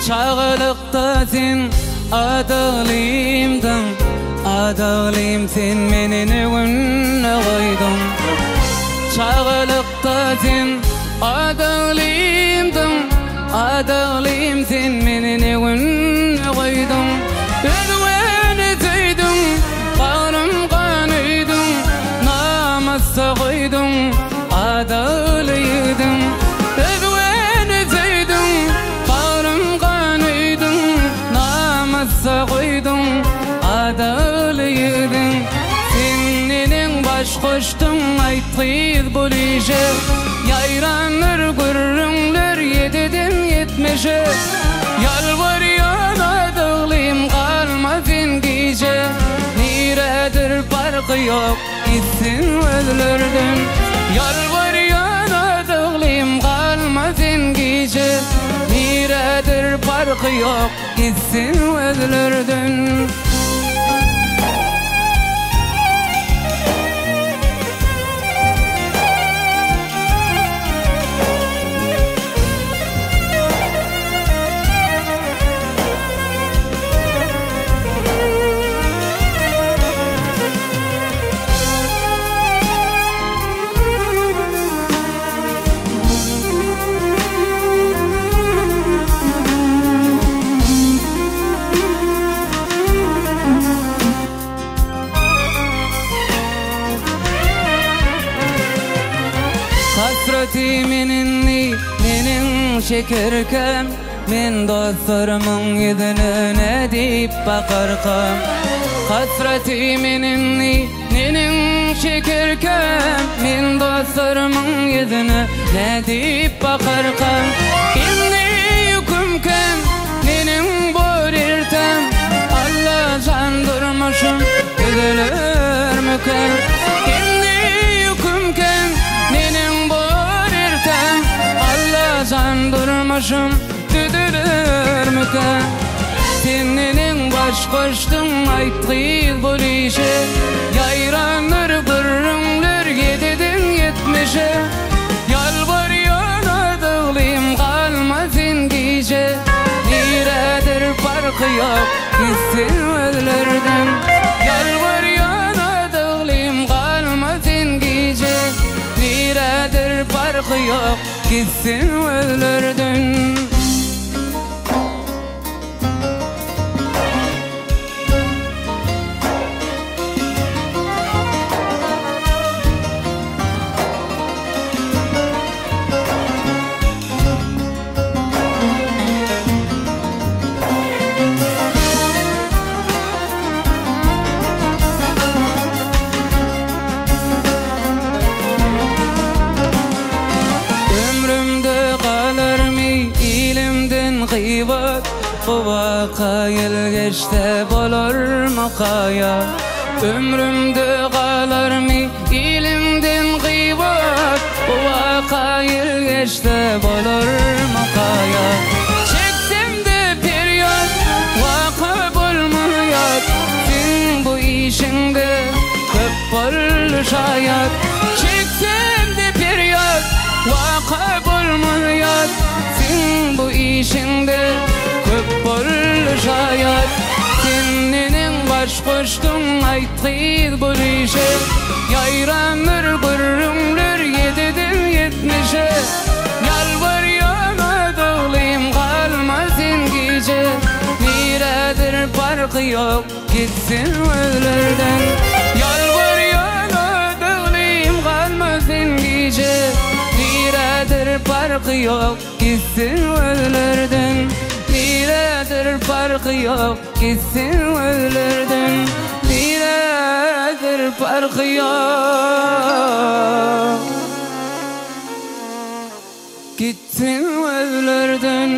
Çagalykda sen adaglymdyň, Adaglym sen meni ne günde goýduň. Çagalykda sen adaglymdyň, Adaglym sen meni ne günde goýduň. Özgäni söýdüň, bagrym ganydyň, Namysda goýduň adagly ýigidiň. Özgäni söýdüň, bagrym ganydyň, Namysda goýduň adagly ýigidiň. Sen neneň baş goşduň aýt gyz bul işe, Ýaýrandyr gürrüňler ýediden ýetmişe. Ýalbarýan adyglym galma sen gije, Nirädir parky ýok gitsin özlerden. Ýalbarýan adyglym galma sen gije, Nirädir parky ýok gitsin özlerden. Hasraty men indi meniň şekerkäm, Men dostlarymyň ýüzüne nädip bakarkam? Hasraty men indi meniň şekerkäm, Men dostlarymyň ýüzüne nädip bakarkam? Indi ýüküm kem, meniň bor ertäm, Allajan durmuşym düzelermikä? Indi ýüküm kem, meniň bor ertäm, Allajan durmuşym düzelermikä? Sen neneň baş goşduň aýt gyz bul işe, Ýaýrandyr gürrüňler ýediden ýetmişe. Ýalbarýan adyglym galma sen gije, Nirädir parky ýok gitsin özlerden. Ýalbarýan adyglym galma sen gije, Nirädir parky ýok gitsin özlerden. Ömrümde galarmy ilimden gybat, Bu waka ýyl geçse bolarmyka-ýa? Ömrümde galarmy ilimden gybat, Bu waka ýyl geçse bolarmyka-ýa? Çeksem-de perýat, waka bolmaýar, Seň bu işiňde köp boldy şaýat. Çeksem-de perýat, waka bolmaýar, Seň bu işiňde köp boldy şaýat. Sen neneň baş goşduň aýt gyz bul işe, Ýaýrandyr gürrüňler ýediden ýetmişe. Ýalbarýan adyglym galma sen gije, Nirädir parky ýok gitsin özlerden. Ýalbarýan adyglym galma sen gije, Nirädir parky ýok gitsin özlerden. Nirädir parky ýok gitsin özlerden. Nirädir parky ýok. Gitsin özlerden.